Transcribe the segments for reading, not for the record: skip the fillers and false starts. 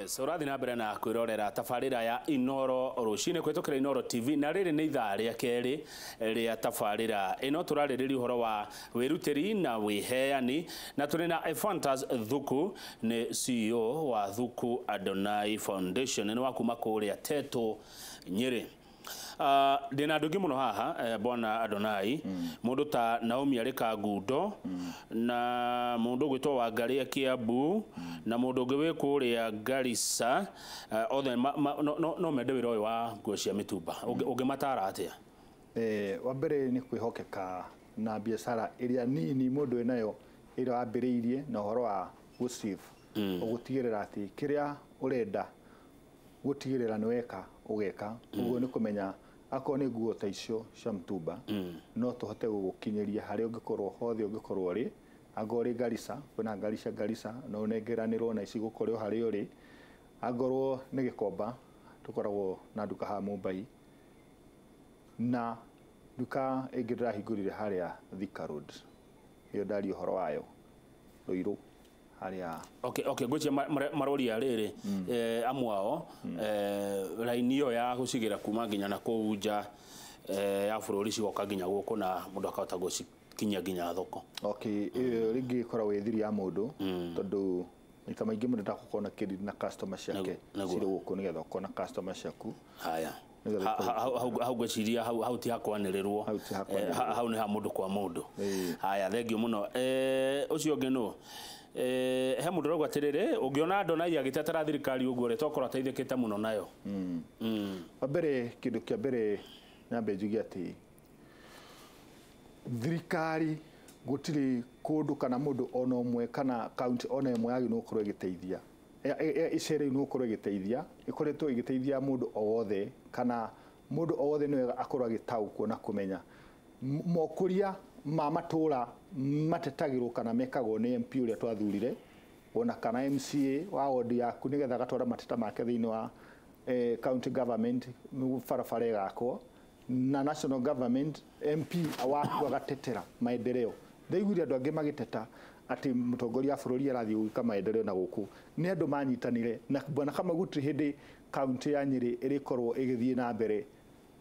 Yes, ũrathiĩ na mbere na kwĩrorera tabarĩra ya Inoro rũcinĩ kũhĩtũkĩra Inoro TV, na rĩrĩ nĩ ithaa rĩa kerĩ rĩa tabarĩra ĩno. Tũrarĩrĩria ũhoro wa wĩrutĩri na wĩheani, na tũrĩ na Ephantus Thuku, nĩ CEO wa Thuku Adonai Foundation, nĩ wa kuma kũrĩa Teto, Nyĩrĩ. Ndĩna andũ aingĩ mũno haha, bwana Adonai, mũndũ ta Naomi arĩ Kangundo, na mũndũ ũgwĩtwo Wangarĩ Kiambu, na mũndũ ũngĩ wĩ kũrĩa Garissa, othe no mende wĩra ũyũ wa nguo cia mĩtumba. Ũngĩmatara atĩa? Wa mbere nĩ kwĩhokeka na biacara ĩrĩa nini mũndũ ĩnayo ĩrĩa wambĩrĩirie, na ũhoro wa gũ-save, ũgũtigĩrĩra atĩ kĩrĩa ũrenda gũtigĩrĩra nĩ weka ũgeka ũguo, nĩ kũmenya akorwo nĩ nguo ta icio cia mtumba, no tũhote gũgũkinyĩria harĩa ũngĩkorwo hothe ũngĩkorwo ũrĩ. Angorwo ũrĩ Garissa, kwĩna ngari cia Garissa, no ũnengeranĩrwo na ici gũkorwo harĩa ũrĩ. Angorwo nĩ Gĩkomba, tũkoragwo na nduka haha Mumbai, na nduka ĩngĩ ndĩrahingũrire harĩa Thika Road, ĩyo ndaria ũhoro wayo Ruiru harĩa. Okay, ngwĩciria maroria rĩrĩ, amwe ao, raini ĩyo ya gũcigĩra kuma nginya na kũu nja ya bũrũri cigoka nginya gũkũ, na mũndũ akahota gũcikinyia nginya thoko. Okay, ĩyo rĩngĩ ĩkoragwo ĩ thiri ya mũndũ, tondũ maita maingĩ mũndũ ndagũkorwo na kĩrĩ na customer ciake cirĩ gũkũ, nĩgetha ũkorwo na customer ciaku. Haya. Hau ngwĩciria hau ti hakwanĩrĩrwo. Hau ti hakwanĩrĩrwo. Hau nĩ ha mũndũ kwa mũndũ. Haya, thengiũ mũno. Ũcio ũngĩ nũ? He mũndũ ũrauga atĩrĩrĩ, ũngĩona Adonai agĩtetera thirikari ũguo rĩ, tokorwo ateithĩkĩte mũno nayo. Wa mbere, kĩndũ kĩa mbere nyambe njuge atĩ thirikari gũtirĩ kũndũ kana mũndũ ona ũmwe kana kaunti ona ĩmwe yagĩrĩirwo gũkorwo ĩgĩteithia, ĩcereirwo gũkorwo ĩgĩteithia, ĩkoretwo ĩgĩteithia mũndũ o wothe, kana mũndũ o wothe nĩ wega akorwo agĩtaũkwo na kũmenya mokũria ma matũra matetagĩrwo kana mekagwo nĩ MP ũrĩa twathurire, ona kana MCA wa ward yaku, nĩgetha agatwara mateta make thĩinĩ wa county government, barabara ĩgakwo, na national government MP waku agatetera maendeleo. Ndaiguire andũ angĩ magĩteta atĩ mũtongoria wa bũrũri arathiĩ gwĩka maendeleo na gũkũ nĩ andũ manyitanire na bwana Kamau. Gũtirĩ hĩndĩ kaunti ya Nyĩrĩ ĩrĩkorwo ĩgĩthiĩ na mbere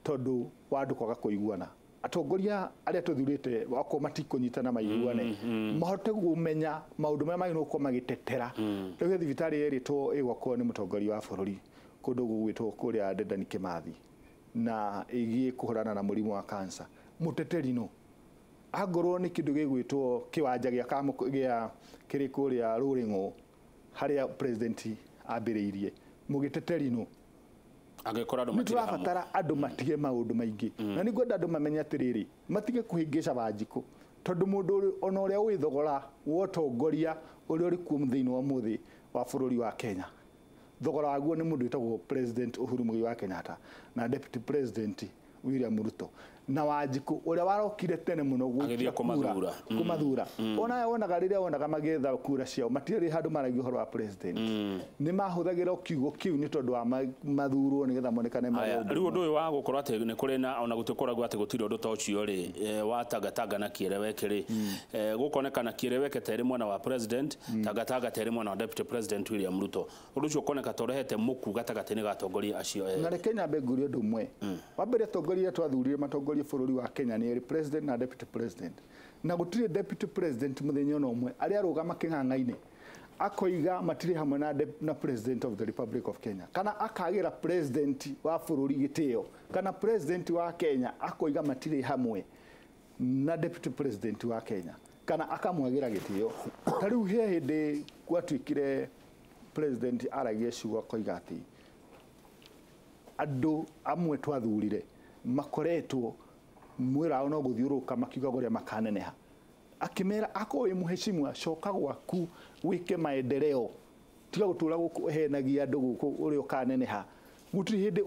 tondũ wa andũ kwaga kũiguana. Atongoria arĩa tũthurĩte wakorwo matikũnyitana maiguane, mahote kũmenya maũndũ marĩa magĩrĩirwo gũkorwo magĩtetera. Rĩu he thibitarĩ yerĩtwo ĩgwakwo nĩ mũtongoria wa bũrũri kũndũ gũgwĩtwo kũrĩa Dedan Kimathi, na ĩgiĩ kũhũrana na mũrimũ wa cancer. Mũteteri no angorwo nĩ kĩndũ gĩgwĩtwo kĩwanja gĩa gĩa kĩrĩ kũrĩa Rũrĩng'o harĩa president ambĩrĩirie, mũgĩteteri no angĩkorwo andũ nĩ matirĩ hamwe. Tũrabatara andũ matige maũndũ maingĩ, na nĩ ngwenda andũ mamenye atĩrĩrĩ, matige kũhĩngĩca Wanjikũ, tondũ mũndũ ona ũrĩa ũĩ thogora wa ũtongoria ũrĩa ũrĩ kuo thĩinĩ wa mũthĩ wa bũrũri wa Kenya, thogora waguo nĩ mũndũ wĩtagwo President Uhuru Muigai wa Kenyatta na Deputy President William Ruto, na Wanjikũ ũrĩa warokire tene mũno Agĩthiĩ gũikia kura kũmathura. Kũmathura. Ona wonaga rĩrĩa wonaga magĩetha kura ciao, matirĩ handũ maragia ũhoro wa president, nĩ mahũthagĩra kiugo kĩu nĩ tondũ wa mathurwo nĩgetha monekane marĩ Haya, ũndũ rĩu ũmwe. Ũndũ ũyũ wa gũkorwo atĩ nĩ kũrĩ na ona gũtikoragwo atĩ gũtirĩ ũndũ ta ũcio rĩ, wa Tangatanga na Kiereweke rĩ, gũkonekana Kiereweke terĩ mwena wa president, Tangatanga terĩ mwena wa Deputy President William Ruto. Ũndũ ũcio ũkoneka ta ũrehete mũku gatagatĩ-inĩ ga atongoria acio erĩ. Na reke nyambe ngurie ũndũ ũmwe. Wa mbere, atongoria twathurire matongorie bũrũri wa Kenya nĩ erĩ, president na deputy president, na gũtirĩ deputy president mũthenya ona ũmwe arĩa arũgama kĩng'ang'a-inĩ akoiga matirĩ hamwe na President of the Republic of Kenya, kana akagĩra president wa bũrũri gĩtĩo, kana president wa Kenya akoiga matirĩ hamwe na deputy president wa Kenya, kana akamwagĩra gĩtĩo. Ta rĩu he hĩndĩ gwatuĩkire president aragia ciugo akoiga atĩ andũ amwe twathurire makoretwo mwĩra wao no gũthiũrũrũka makiugaga ũrĩa makaneneha, akĩmera akorwo wĩ mũhecimwa, coka gwaku wĩke maendeleo, tiga gũtũra gũkũ ũhenagia andũ gũkũ ũrĩa ũkaneneha. Gũtirĩ hĩndĩ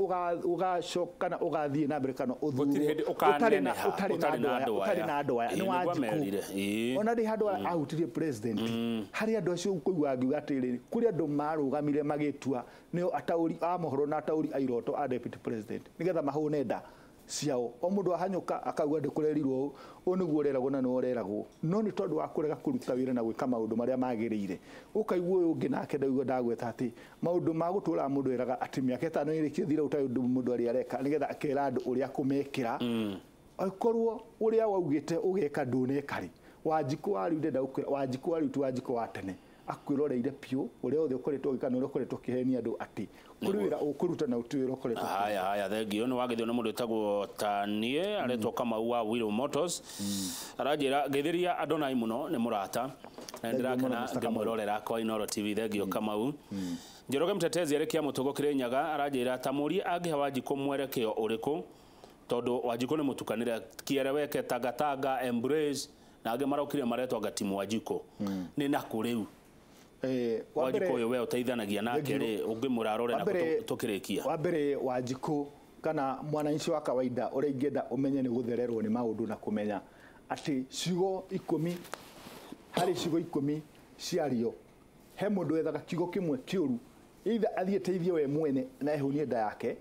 ũgacoka kana ũgathiĩ na mbere kana ũthurwo Gũtirĩ hĩndĩ ũtarĩ na ũkaneneha ũtarĩ na ũtarĩ na andũ aya, andũ ũtarĩ aya. na andũ aya. Nĩ Nĩguo Wanjikũ amerire. Ona ndĩ handũ ahutirie president harĩ andũ acio kũigua ngiuga atĩrĩrĩ, kũrĩ andũ marũgamire magĩtua nĩo ataũri a mohoro na ataũri a iroto a deputy president nĩgetha mahũne nda. ciao o mundu ahanyuka akauga ndikurerirwo u niguo ureragwo na nĩ ureragwo no nĩ tondu wa kurega kuruta wira na gwika maundu maria magiriire ukaigua uyu ungi nake ndaigua ndagweta ati maundu ma gutura mundu eraga ati miaka 5 irikie thira utai undu mundu aria areka nigetha akera andu uria kumekira akorwo uria waugite ugeka nduneka ri Wanjikũ wa riu ndenda gukwira Wanjikũ wa riu ti Wanjikũ wa tene akwiroreire piu uria othe ukoretwo ugika na uria ukoretwo ukihenia andu ati kuri wira ukuruta na uti wira ukoretwo. Haya haya thengio ni wagithio ni mundu witagwo Tanie aretwo Kamau wa Willow Motors aranjira ngeithiria Adonai muno ni murata na ndirakena ngimwirorera kwa Inooro TV thengio Kamau. Njoroge Mtetezi arekia mutugo Kirinyaga aranjira ta murie angihe Wanjikũ mwerekeo uriku tondu Wanjikũ ni mutukanire kiereweke tangatanga embrace na angi marokire maretwo ngatimu Wanjikũ ni naku riu Wanjikũ ũyũ we ũteithanagia nake rĩ ũngĩmũrarore na tũkĩrĩkia. Wa mbere Wanjikũ kana mwananchi wa kawaida ũrĩa ingĩenda ũmenye nĩ gũthererwo nĩ maũndũ na kũmenya atĩ ciugo 10 harĩ ciugo 10 ciario he mũndũ wethaga kiugo kĩmwe kĩũru either athiĩ teithie we mwene na ehũnie nda yake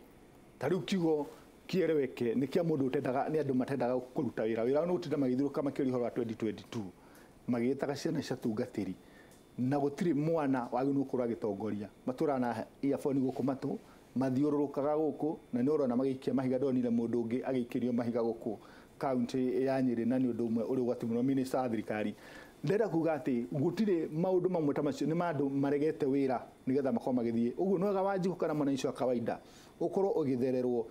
ta rĩu kiugo kiereweke nĩ kĩa mũndũ ũtendaga nĩ andũ matendaga kũruta wĩra wĩra nĩ gũtinda magĩthiũrũrũka makĩũria ũhoro wa 2022 magĩĩtaga ciana cia tungatĩri na gũtirĩ mwana wagĩrĩirwo gũkorwo agĩtongoria matũraga na earphone gũkũ matũ mathiũrũrũkaga gũkũ na nĩ ũrona magĩikia mahiga ndonire mũndũ ũngĩ agĩikĩrio mahiga gũkũ kaunti ya Nyĩrĩ na nĩ ũndũ ũmwe ũrĩ ũgwati mũno minista wa thirikari ndĩrenda kuga atĩ gũtirĩ maũndũ mamwe ta macio nĩ ma andũ maregete wĩra nĩgetha makorwo magĩthiĩ ũguo nĩ wega Wanjikũ kana mwananchi wa kawaida ũkorwo ũgĩthererwo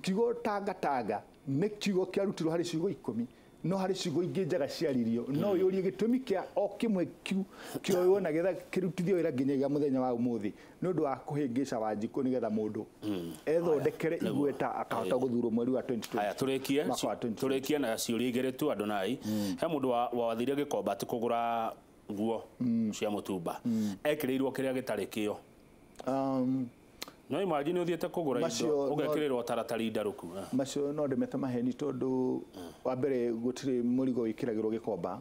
kiugo tangatanga nĩ kiugo kĩarutirwo harĩ ciugo 10 no harĩ ciugo ingĩ njega ciaririo no ũyũrie gĩtũmi kĩa o kĩmwe kiu kĩoywo na getha kĩrutithio wĩra nginyagia mũthenya wa ũmũthĩ nĩ ũndũ wa kũhĩngĩca Wanjikũ nĩgetha mũndũ ethondekere igweta akahota gũthurwo mweri wa 2020. Haya tũrĩkie na ciũria igĩrĩ tu Adonai. He mũndũ wathire Gĩkomba atĩ kũgũra nguo cia mũtumba ekĩrĩirwo kĩrĩa gĩtarĩ kĩo no imagine uthiete kugura indo ugekirirwo taratari ndaruku macio no ndimete maheni tondu wa mbere gutiri murigo wikiragirwo Gikomba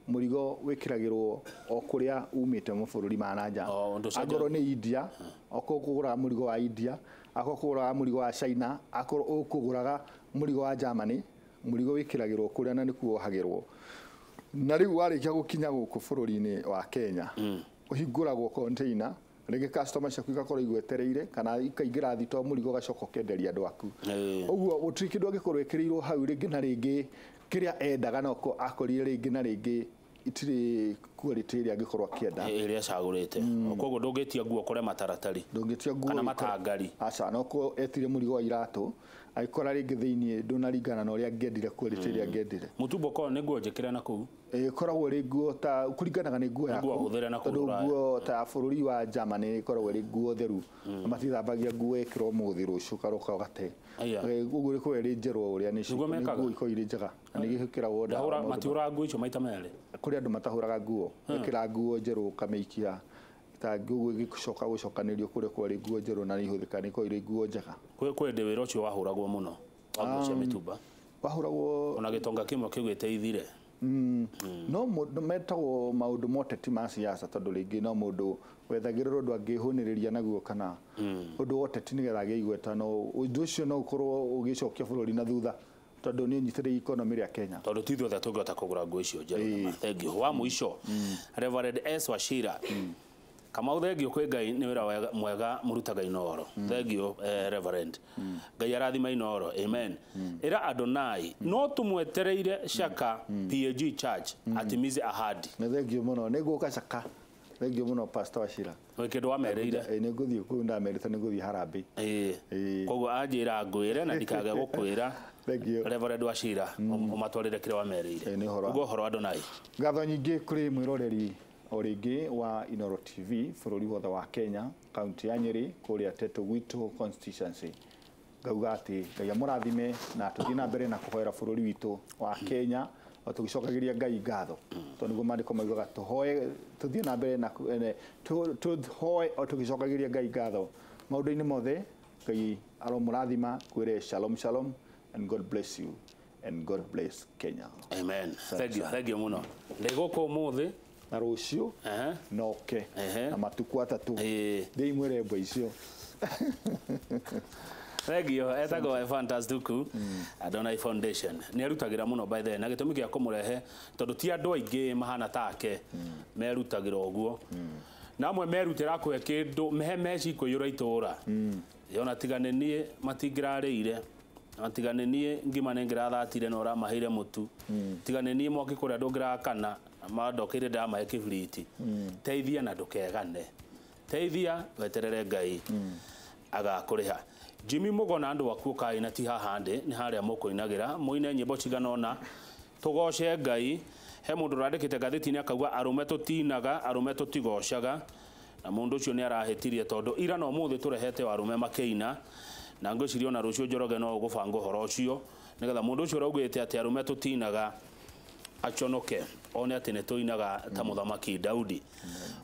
murigo wikiragirwo o kuria umite mabũrũri ma nanja angorwo ni India okorwo kuguraga murigo wa India akorwo kuguraga murigo wa China akorwo ukuguraga murigo wa Germany murigo wikiragirwo kuria na nikuo wohagirwo na riu warikia gukinya guku bũrũri-inĩ wa Kenya uhinguragwo container rĩngĩ customer ciaku igakorwo igwetereire kana ikaingĩra thito mũrigo ũgacoka ũkenderia andũ aku ũguo gũtirĩ kĩndũ angĩkorwo ĩkĩrĩirwo hau rĩngĩ na rĩngĩ kĩrĩa endaga no akorire rĩngĩ na rĩngĩ itirĩ quality ĩrĩa angĩkorwo akĩenda ĩrĩa acagũrĩte koguo ndũngĩtia nguo kũrĩa mataratari ndũngĩtia nguo kana matangari aca no ko etire mũrigo wa iratũ agĩkora rĩngĩ thĩiniĩ ndũnaringana na ũrĩa angĩendire quality ĩrĩa angĩendire mũtumbo korwo nĩ nguo njĩkĩre na kũu ĩkoragwo ĩrĩ nguo ta kũringanaga nĩ nguo yaku tondũ nguo ta bũrũri wa Germany ĩkoragwo ĩrĩ nguo theru matithambagia nguo ĩkĩrwo ũmũthĩ rũciũ ũkaroka ũgate ũguo ĩkoragwo ĩrĩ njerũ o ũrĩa nĩ nguo ikoragwo irĩ njega na nĩ igĩkĩragwo ndawa matihũraga nguo icio maita merĩ kũrĩ andũ matahũraga nguo ĩkĩra nguo njerũ ũkamĩikia ta nguo ĩgĩcoka gũcokanĩrio kũrĩa kwarĩ nguo njerũ na nĩ ihũthĩkaga nĩ ikoragwo irĩ nguo njega kwĩ ndĩ wĩra ũcio wahũragwo mũno wa nguo cia mĩtumba wahũragwo ona gĩtonga kĩmwe kĩu gĩteithire no metagwo maũndũ ma ũteti ma siasa tondũ rĩngĩ no mũndũ wethagĩrĩra ũndũ angĩhũnĩrĩria naguo kana ũndũ wa ũteti nĩgetha agĩe igweta no ũndũ ũcio no ũkorwo ũgĩcokia bũrũri na thutha tondũ nĩ ũnyitĩrĩire economy ya Kenya tondũ ti ithuothe tũngĩhota kũgũra nguo icio njerũ. Thank you. Wa mũico Reverend S Wachira Kamau thengio kwĩ Ngai nĩ wĩra mwega mũrutaga Inooro. Thengio Reverend. Ngai arathima Inooro. Amen. Ĩra Adonai no tũmwetereire Shaka PAG Church atimize ahadi. Nĩ thengio mũno nĩ ngũka Shaka. Thengio mũno Pastor Wachira. Gwĩ kĩndũ wamerĩire? Nĩ ngũthiĩ kũu ndamerĩte nĩ ngũthiĩ harambee. Koguo anjĩra ngwĩre na ndikage gũkwĩra. Thank you. Reverend Wachira ũmatwarĩre kĩrĩa wamerĩire. Ũguo ũhoro Adonai. Ngatho nyingĩ kũrĩ mwĩroreri o rĩngĩ wa Inooro TV bũrũri wothe wa Kenya kaunti ya Nyeri kũrĩa Teto gwitũ constituency ngauga atĩ Ngai amũrathime na tũthiĩ na mbere na kũhoera bũrũri witũ wa Kenya o tũgĩcokagĩria Ngai ngatho tondũ nĩguo maandĩko maugaga tũhoe tũthiĩ na mbere na tũhoe o tũgĩcokagĩria Ngai ngatho maũndũ-inĩ mothe Ngai aromũrathima kwĩre shalom shalom and God bless you and God bless Kenya. Amen. Thank you. Thank you mũno. Ndĩ gũkũ ũmũthĩ na rũciũ noke na matukũ atatũ ndĩ imwĩre mbwa icio. Thengio. Etagwo Ephantus Thuku, Adonai Foundation. Nĩ arutagĩra mũno by the way, na gĩtũmi gĩa kũmũrehe tondũ ti andũ aingĩ mahana take merutagĩra ũguo, na amwe merutĩra kũhe kĩndũ mehe meci kũiyũra itũũra yona tiga nĩ niĩ matingĩrarĩire, na tiga nĩ niĩ ngima nĩ ngĩrathatire na ũramaheire mũtu, tiga nĩ niĩ mwaki kũrĩa ndũngĩrakana na mandokeire ndamahe kĩbiriti. Teithia na ndũkegane, teithia weterere Ngai agakũrĩha. Jimmy Mũgo na andũ aku ũkai na ti haha ndĩ nĩ harĩa mũkũinagĩra mũine nyĩmbo cigana ũna tũgoce Ngai. He mũndũ ũrandĩkĩte ngathĩti-inĩ akauga arũme tũtinaga, arũme tũtigocaga, na mũndũ ũcio nĩ arahĩtirie tondũ ira na ũmũthĩ tũrehete o arũme makĩina, na ngwĩciria ona rũciũ Njoroge no ũgũbanga ũhoro ũcio nĩgetha mũndũ ũcio ũraugĩte atĩ arũme tũtinaga aconoke one atĩ nĩ tũinaga ta mũthamaki Daudi.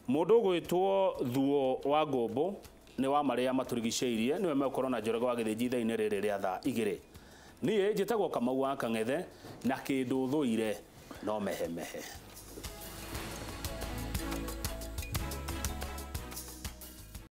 Mũndũ ũgwĩtwo Thuo wa Ngũmbũ nĩ wa marĩa matũrigicĩirie nĩwe megũkorwo na Njoroge wa Gĩthĩnji ithaa-inĩ rĩrĩ rĩa thaa 2. Niĩ njĩtagwo Kamau wa Kang'ethe na kĩndũ thũire no mehemehe.